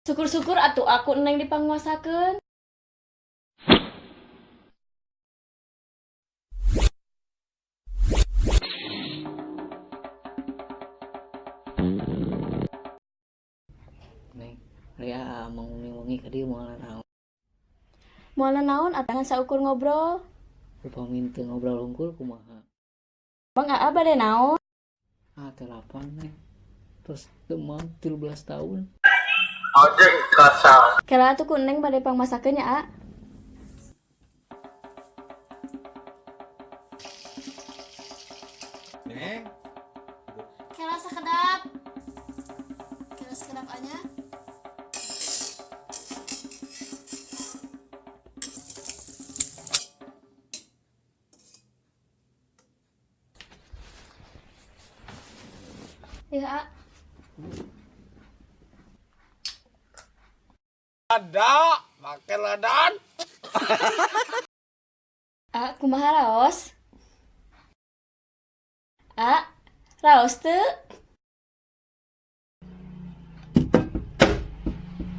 Syukur-syukur atuh aku Neng dipangmasakeun. Neng, ria mang wengi-wengi ka dieu moal naon? Moal naon atuh saukur ngobrol. Upami teu ngobrol hungkul kumaha? Bang Aa bade naon? Ah, telepon Neng. Terus demam 13 tahun. Kela atuh ku Neng bade pangmasakeun nya, A. Neng. Kela sakedap. Kela sakedap anya. Ya, A. Ada, make ladan. A, kumaha raos? A, raos teu?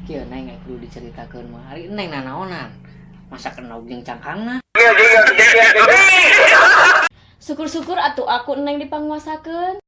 Kieu Neng aya kudu diceritakeun mah. Ari Neng nanaonan? Masa kena jeung cangkangna? Syukur-syukur atuh aku Neng dipangmasakeun.